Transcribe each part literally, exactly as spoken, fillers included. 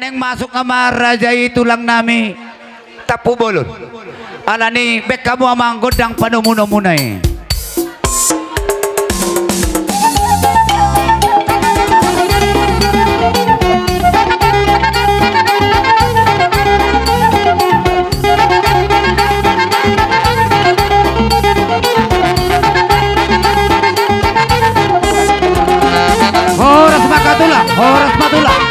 Naeng masuk ma raja i tulang nami. Tampubolon. Alani i baen hamu amang gondang panomunomuna i. Horas ma tulang, horas ma tulang.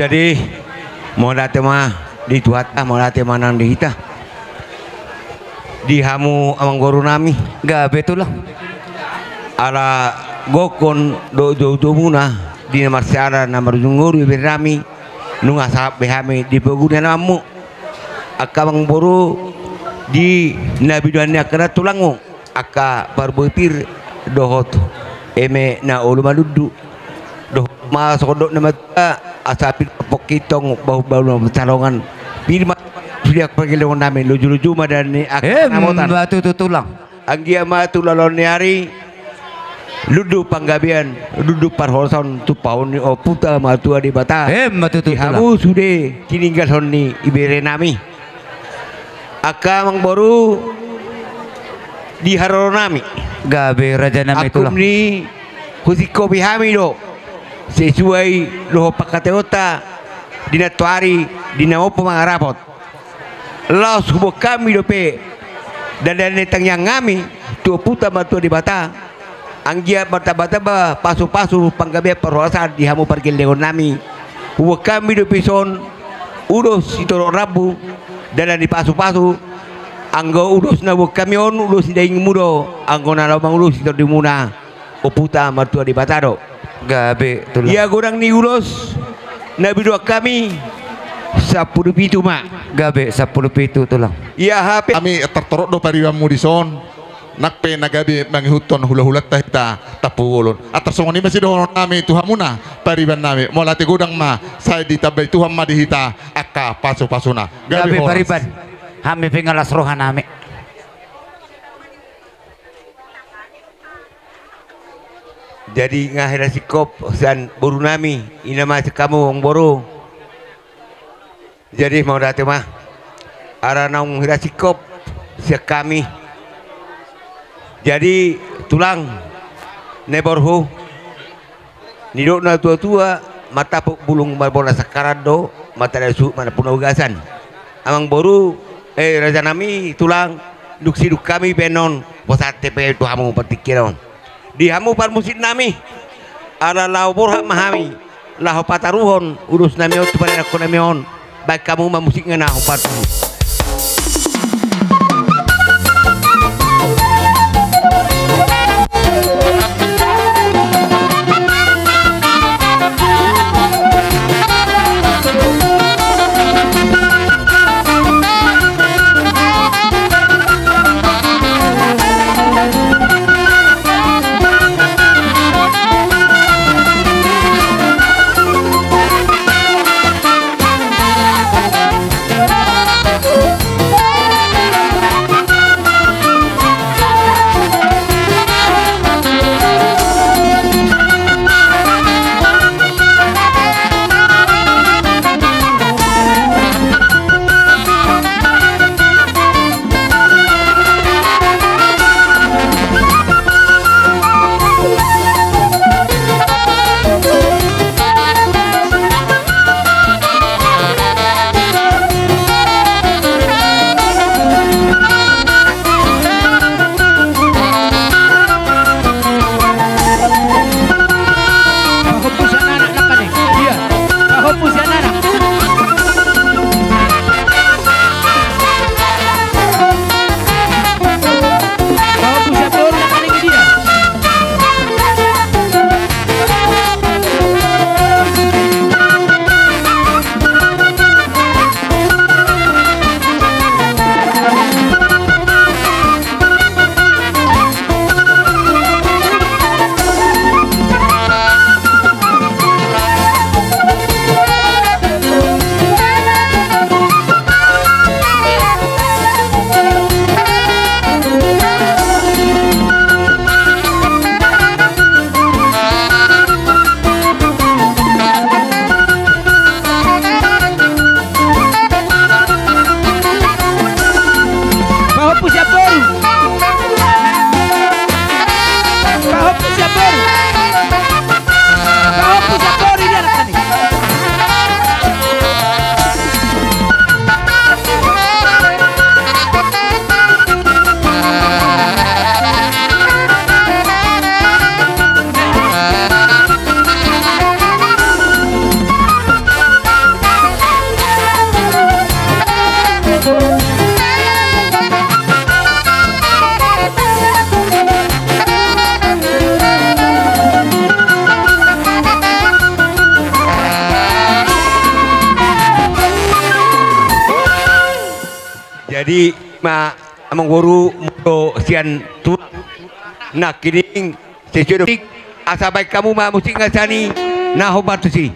Jadi, mauliate ma di Tuhanta, mauliate ma nang di hita. Di hamu amangboru nami. Gabe tulang. Ala gokhon dohot joujou muna di na marsiala na marujung ngolu ibebere nami, nunga sahat be hami di pogu ni alamanmu. Angka amangboru di na binuan ni angka na tulangmu, angka parbue pir dohot eme na olo manundu. Dohot ma songon dok ni na matua, asa pir ma pongki tong, bahul-bahul ma pansalongan. Pir ma sude angka pargellengon nami, luju-luju ma dalan ni angka na motan. Emma tutu tulang. Anggiat ma tu loas ni ari, lunduk panggabean, lunduk parhorasan, tumpahon ni Ompunta Martua Debata. Emma tutu tulang. Di hamu sude tininggalhon ni ibebere nami. Angka amangboru di haroro nami. Gabe raja nami tulang. Angkum ni husingkopi hami do sesuai dohot pangkataionta di nantoari di na mompo mangarapot. Laos huboan hami dope dalan ni tangiang nami tu Ompunta Martua Debata. Anggiat martamba-tamba pasu-pasu panggabean parhorasan di hamu pargellengon nami. Huboan hami dope dison ulos sitorop rambu, dalan ni pasu-pasu. Anggo ulos na huboan hami on ulos ni dagingmu do, anggo na laho mangulosi tondimuna Ompunta Martua Debata do. Gabe tulang. Ia godang ni ulos na binoan hami sampulu pitu ma. Gabe sampulu pitu tulang. Ia hape hami tartorop do paribanmu dison. Nang pe na gabe mangihuthon hula-hulanta hita Tampubolon. Antar songon i ma sidohonon nami tu hamuna pariban nami. Mauliate godang ma, sai ditambai Tuhan ma di hita angka pasu-pasuna. Gabe horas. Gabe pariban. Hami pe nunga las roha nami. Jadi nga hira singkop sian boru nami, i na ma sian hamu amangboru. Jadi mauliate ma. Ala naung hira singkop sian hami. Jadi tulang, na borhu, nidok na tua-tua, martampuk bulung marbona sangkaran do, martada suhut manampuna ugasan. Amangboru, eh, raja nami tulang, dung sidung hami pe annon, pos ate pe tu hamu partingkian on. Di hamu parmusik nami, ala laho borhat ma hami laho pataruhon ulos nami on tu panenakkon nami on. Baen hamu ma musik nga na hombar tu. Jadi ma amangboru, molo sian tulang nangkining sesuai do, asa baen hamu ma musik na sani na hombar tusi.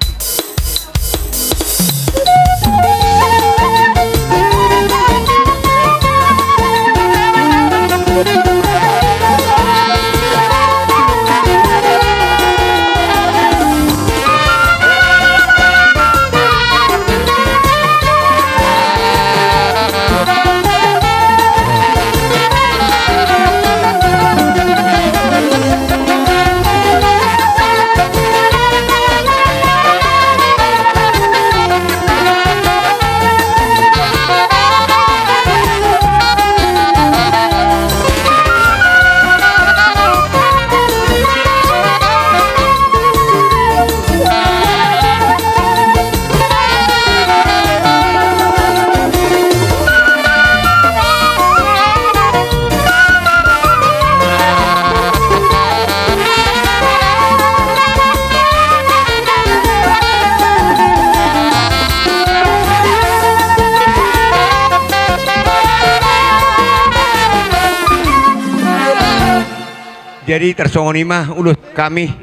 Jadi tarsongon i ma ulos hami,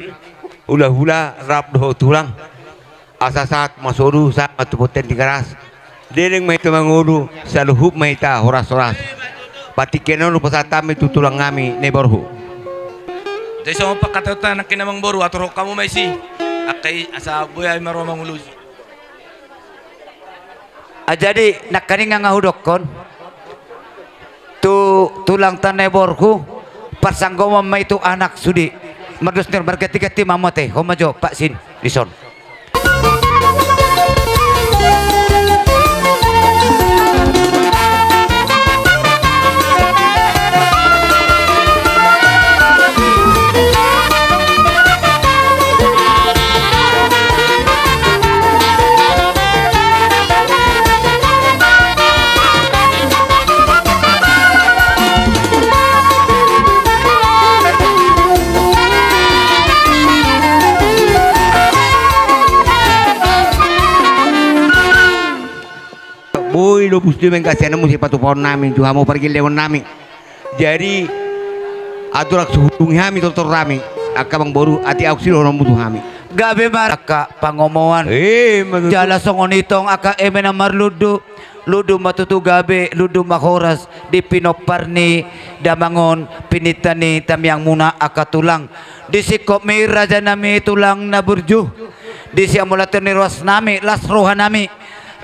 hulahula rap dohot tulang. Asa sahat ma solu, sahat ma tu bontean Tigaras. Leleng ma hita mangolu, saluhut ma hita horas-horas. Partingkian on hupasahat hami tu tulang nami na i borhu. Jadi songon pangkataion nangkin amangboru, aturhon hamu ma disi. Angka i asa boi hami ma ro mangolu. Ah, jadi nangkining nunga hudokkon tu tulangta na i borhu, parsanggoman ma i tu anak sude. Mardos ni roha, marganti-ganti ma hamu ate. Ho ma jo, Pak, sin, dison. Boi lobus do mengkasihan musik patupaon nami tu hamu pargellengkon nami. Jadi atur ahu suhudungi hami tortor nami, angka amangboru, atik ahu sidohononmu tu hami. Gabe ma angka pangomoan. Eh, ma tutu. Jala songon i tong angka eme na marlundu, lundu ma tutu gabe, lundu ma horas di pinompar ni damang on, pininta ni tangiangmuna angka tulang. Disingkop mi raja nami tulang na burju. Disi amolatan ni ruas nami, las roha nami.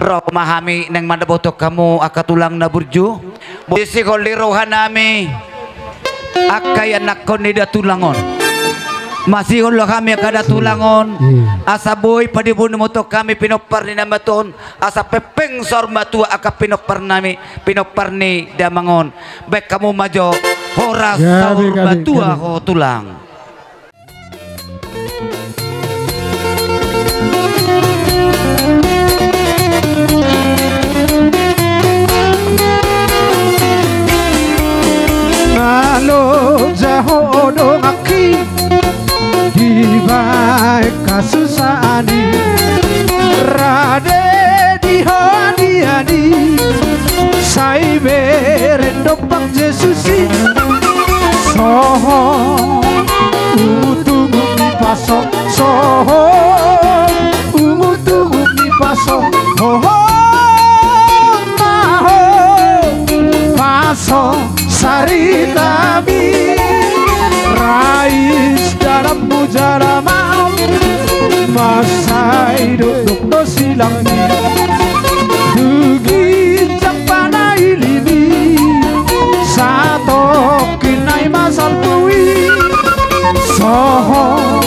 Ro ma hami naeng mandapothon hamu angka tulang na burju. Disi hol ni roha nami angka ianakhon ni datulang on. Masihol do hami angka datulang on. Hmm. Asa boi padibonothon hami pinompar ni na mate on. Asa pengpeng saur matua angka pinompar nami, pinompar ni damang on. Baen hamu ma jo horas saur matua ho tulang. Na loja ho donganki dibaen hasusaan i, rade di hadian i, sai bereng dompak Jesus i. Sohot ungut-ungut ni paso, sohot ungut-ungut ni paso. Hohom ma ho paso saritami. Rais dalanmu jala maon, mansai dokdok do silangmi. Dung ginjang panailimi, satongkin nai ma salpu i. Sohot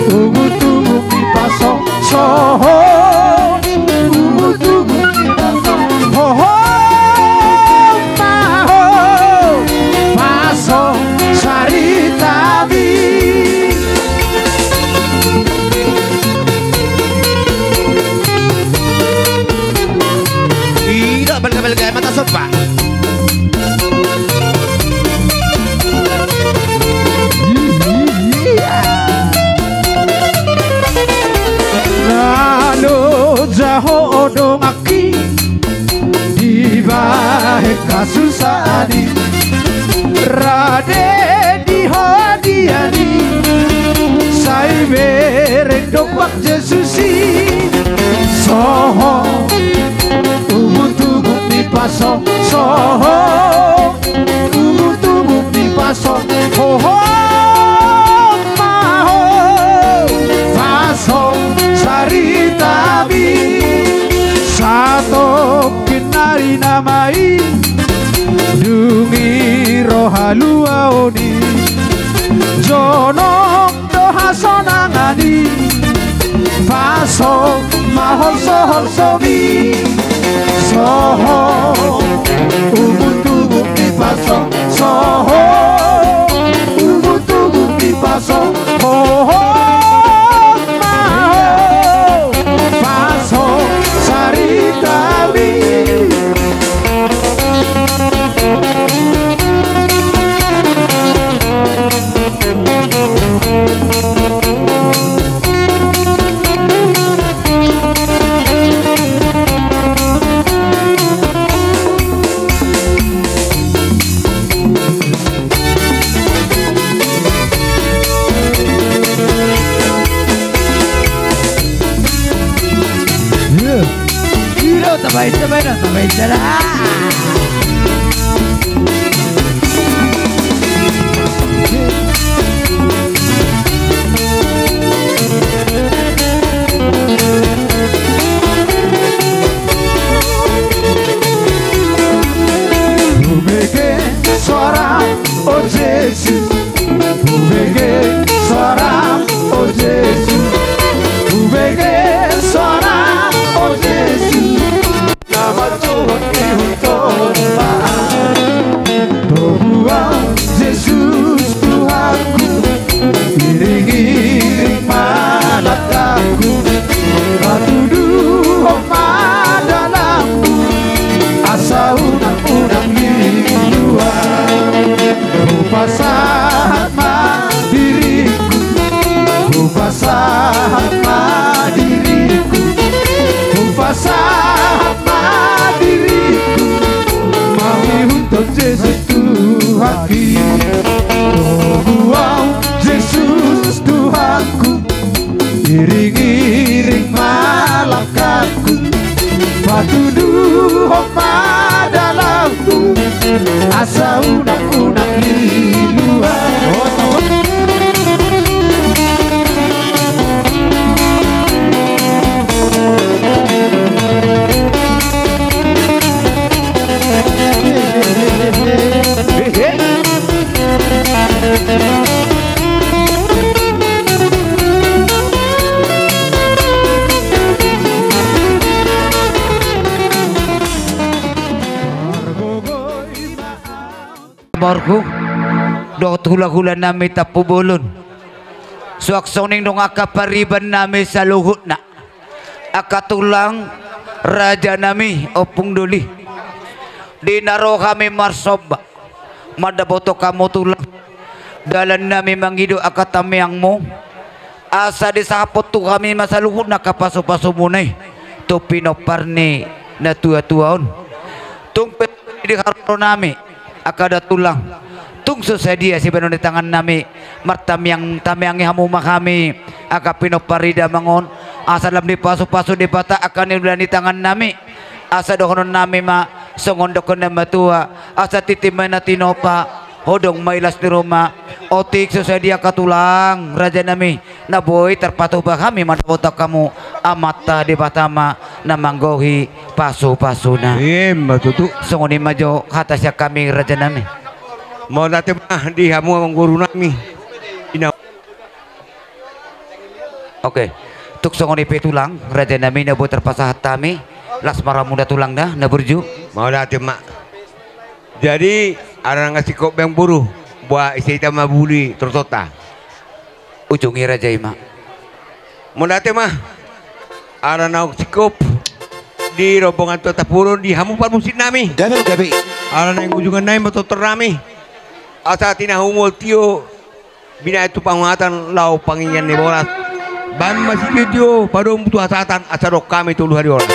ungut-ungut ni paso, sohot ungut-ungut ni paso. Hohom ma ho paso saritami. Ida balga-balga mata sopa. Na loja ho donganki, dibaen hasusaan i, rade di hadian i, sai bereng dompak Jesus i. Soho, ugutugut ni paso, soho, ugutugut ni paso, hoho, maho, paso, saritami, sato, Kenari nama i, dung i ro haluaon i, jonok do hasonangan i, paso ma holsoholsomi. Soho, ugutugut ni paso, soho, ugutugut ni paso, hoho, maho, paso, saritami. Iya. Iya, tambahin, tambahin, tambahin, tambahin. Hubege soara, o Jesus, hubege soara, o Jesus, hubege soara, o Jesus. Na manjouhon ihut on ma. Tobu ahu Jesus Tuhanku, iring-iring ma langkangku, patuduhon ma dalanku, asa unang-unang lilu ahu. Hupasahat ma diringku, hupasahat ma diringku, hupasahat ma diringku, mangihuthon Jesus Tuhanki. Tobu ahu Jesus Tuhanku, iring-iring ma langkangku, patuduhon ma dalanku, asa unang-unang lilu ahu. Marhum dohot hula-hula nami Tampubolon. Suang songon i dong angka pariban nami saluhutna. Angka tulang, raja nami, ompung doli. Di na ro hami marsomba, mandapothon hamu tulang, dalan nami mangido angka tamiangmu, asa disahaphon tu hami ma saluhutna angka pasu-pasumuna i tu pinompar ni natua-tua on. Tung pe di haroro nami, angka da tulang, tung so sadia sibahenon ni tangan nami martamiang-tamiangi hamu ma hami angka pinompar ni damang on, asa lam dipasu-pasu Debata angka na niula ni tangan nami. Asa dohonon nami ma songon dohonon ni natuatua, asa tintin ma na tinopa, hodong ma i las ni ruma. Otik so sadia angka tulang, raja nami, na boi tarpatupa hami mandapothon hamu Amanta Debata ma na manggohi pasu-pasuna. Ima tutu. Songon i ma jo hata sian hami, raja nami. Mauliate ma di hamu amangboru nami. Ina- Oke. Tung songon i pe tulang, raja nami, na boi tarpasahat hami, las ma rohamu da tulang da, na burju. Mauliate ma. Jadi, ala nunga singkop be amangboru, boha ise hita mambuli tortorta. Ujung i raja i ma. Mauliate ma. Ala naung singkop di rombongan tu Tampubolon, di hamu parmusik nami. Gabe, gabe. Ala naeng ujungan nami ma tortor nami. Asa tinahumol tio, binahen tu panguhatan laho panginginan ni boras. Bahen ma sitio-tio padomu tu hasahatan, asa dok hami tu luha ni boras.